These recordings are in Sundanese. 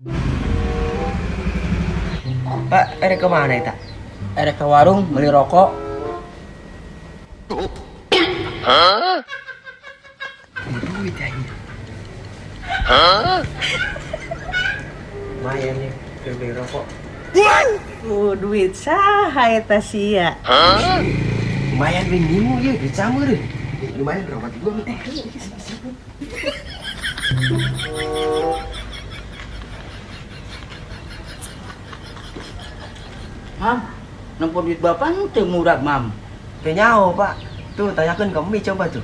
Pak, erek ke mana eta? Erek ke warung beli rokok. Hah? Duit aing. Hah? Lumayan nih, beli rokok. Duit saha eta sia? Hah? Lumayan beli nyimu ya, duit sama deh. Lumayan berobat gua. Mam, nempo duit bapak teu murah, Mam. Teu nyaho, Pak. Tuh, tanyakeun ke Emi coba tuh.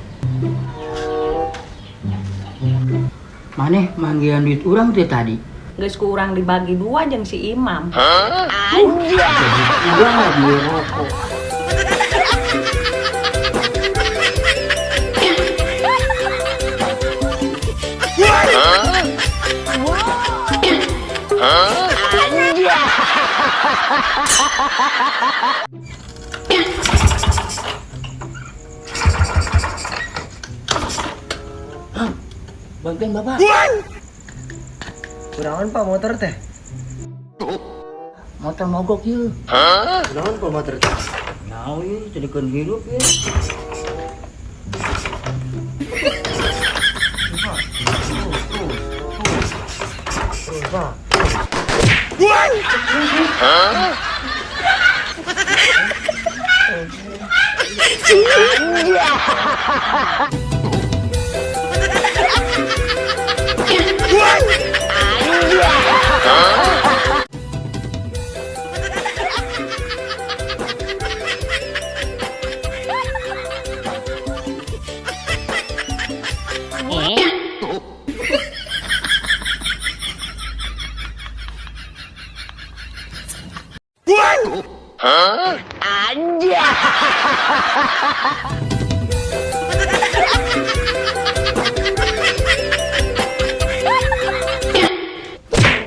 Maneh manggihan duit urang teh tadi. Geus ku urang dibagi dua jeung si Imam. Hah? Urang lagi rokok. Bantuin bapak. Kunaon Pak motor teh? Motor mogok yeuh. Kunaon Pak motor teh? Naon yeuh, teu hirup yeuh. Terus Pak.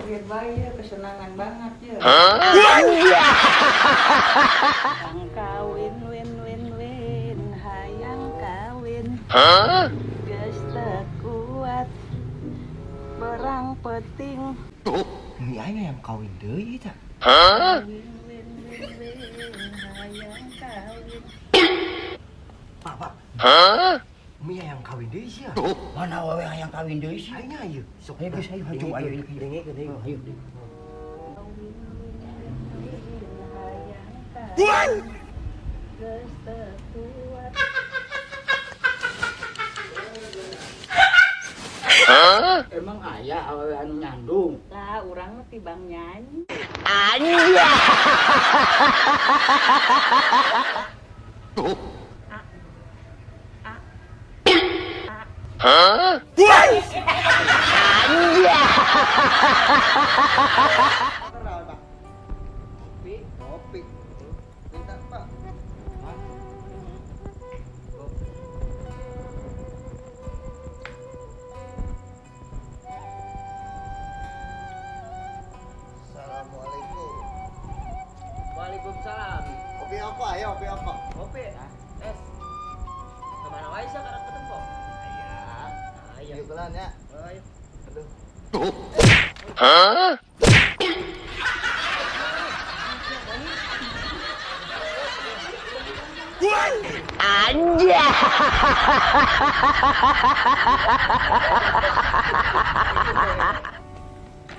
Biar bae kesenangan banget ya. Hayang kawin win win win, hayang kawin. Geus teu kuat berang peting. Ini aing hayang kawin deui eta. Win win win win, hayang kawin. Pak, Pak. Umi hayang kawin deui sia. Mana wae hayang kawin deui sih? Aing ieu. Sok Ayo geus ayo ayo ayo dengekeun ayo. Ayo. Geus teu kuat. Emang aya awewe anu nyandung? Lah urang mah tibang nyanyi. Kopi, kopi. Minta, Pak. Assalamualaikum. Waalaikumsalam. Kopi apa? Ayo, kopi apa? Kopi, es. Kemana wae sih karena ketemu? Iya. Ayo. Yuk kelan ya. Ayo. Aduh.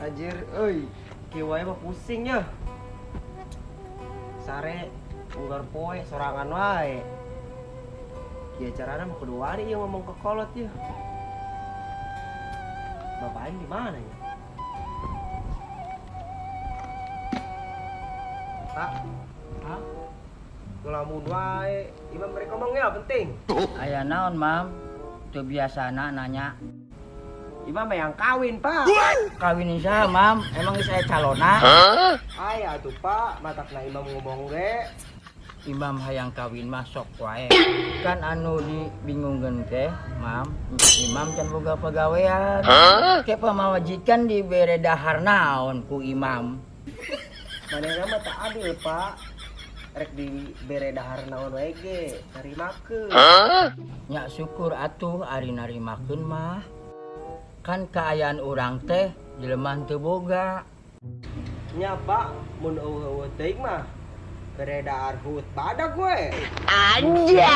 Anjir, euy. Kieu wae mah pusing ya. Sare unggar poe sorangan wae. Kieu carana mah kudu wani ieu ngomong ke kolot ya. Bapak aing di mana ya? Pak. Hah? Ngelamun wae. Imam mereka ngomong ya penting. Aya naon, Mam? Teu biasana nanya. Imam yang kawin, Pak. Kawin saha, Mam? Emang geus aya calona? Aya atuh, Pak. Matakna Imam ngomong ge. Imam hayang kawin mah sok wae. Kan anu dibingungkeun teh, Mam, Imam can boga pagawean. Ke pamajikan dibere dahar naon ku Imam. Manehna mah tak adil, Pak. Rek dibere dahar naon wae ge, narimakeun. Nya syukur atuh ari narimakeun mah. Kan kaayaan urang teh Jelema teu boga. Nya Pak, mun euweuh-euweuh teuing mah bere dahar huut badag we. Anjay.